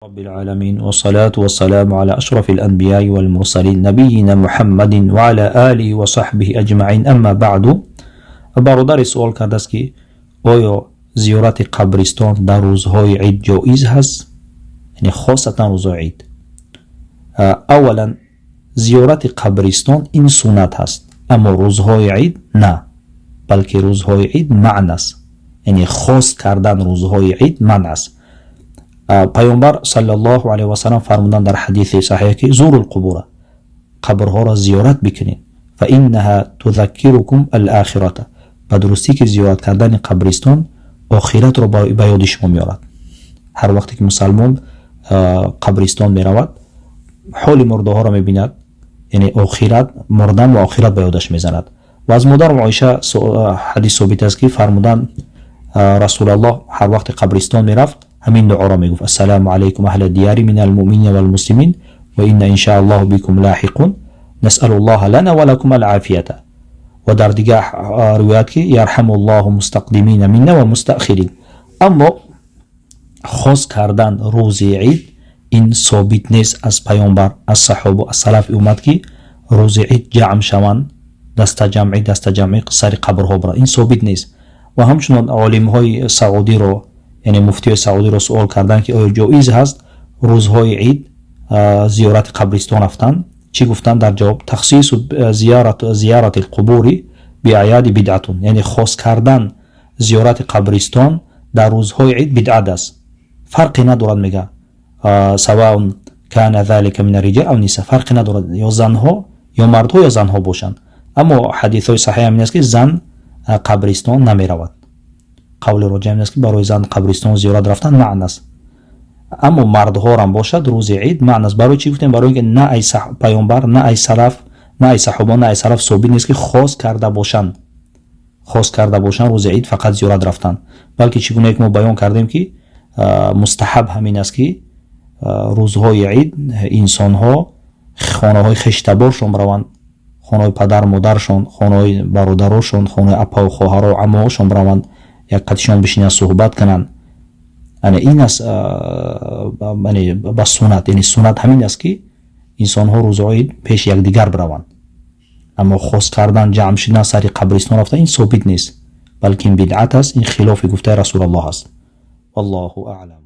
رب العالمين، والصلاة والسلام على أشرف الأنبياء والمرسلين، نبينا محمد وعلى آله وصحبه أجمعين، أما بعد. Бародаре суол кардааст, ки оё зиёрати қабристон дар рӯзҳои ид ҷоиз ҳаст, яъне хосатан рӯзҳои ид. Аввалан, зиёрати қабристон ин суннат ҳаст, аммо рӯзҳои ид на, балки рӯзҳои ид манъ аст, яъне хос кардан рӯзҳои ид манъ аст. Пайғамбар саллаллоҳу алайҳи васалам фармуданд дар ҳадиси саҳеҳ, ки زوروا القبور, қабрҳоро зиёрат бикунед, فإنها تذكركم الآخرة, ба дурустӣ ки зиёрат кардани қабристон охиратро ба ёди шумо меорад. Ҳар вақте ки мусалмон қабристон меравад, ҳоли мурдаҳоро мебинад, яъне охират, мурдан ва охират ба ёдаш мезанад. Ва аз модарам Оиша ҳадис собит аст, ки фармуданд: Расулаллоҳ ҳар вақте қабристон мерафт, ҳамин дуоро мегуфт: السلام عليكم أهل الديار من المؤمنين والمسلمين وإنا إن شاء الله بكم لاحقون، نسأل الله لنا ولكم العافية. Ва дар дигар ривоят ки يرحم الله المستقدمين منا والمستأخرين. Аммо хос кардан рӯзи ид ин собит нест аз пайғамбар, аз саҳобу аз салафи уммат, ки рӯзи ид ҷамъ шаванд, дастаҷамъӣ дастаҷамъӣ сари қабрҳо баранд, ин собит нест. Ва ҳамчунон олимҳои саудиро, яъне муфтиҳои саудиро суол карданд, ки оё ҷоиз ҳаст рӯзҳои ид зиёрати қабристон рафтан? Чӣ гуфтанд дар ҷавоб? تخصيص زيارة القبور بالأعياد بدعة, яъне хос кардан зиёрати қабристон дар рӯзҳои ид бидъат аст. Фарқе надорад, мега, سواء كان ذلك من الرجال أو النساء, фарқе надорад, ё занҳо, ё мардҳо, ё занҳо бошанд. Аммо ҳадисҳои саҳеҳ ҳамин аст, ки зан қабристон намеравад. Қавли роҷеҳ ҳамин аст, ки барои зан қабристон зиёрат рафтан манъ аст, аммо мардҳорам бошад, рӯзи ид манъ аст. Барои чӣ гуфтем? Барои ин ки на ай пайғамбар, на ай салаф, на ай саҳоба, на ай салаф собит нест, ки хос карда бошанд рӯзи ид фақат зиёрат рафтан. Балки чӣ гунае ки мо баён кардем, ки мустаҳаб ҳамин аст, ки рӯзҳои ид инсонҳо хонаҳои хештаборшон раванд, хонаҳои падар модаршон, хонаҳои бародарошон, хонаҳои апаву хоҳаро, амоҳошон раванд, як қатишон бишинанд, суҳбат кунанд. Ане ин аст ба суннат, яъне суннат ҳамин аст, ки инсонҳо рӯзҳои ид пеши якдигар бираванд. Аммо хос кардан, ҷамъ шудан, сари қабристон рафтан, ин собит нест, балки ин бидъат аст, ин хилофи гуфтаи Расулаллоҳ аст. Валлоҳу аълам.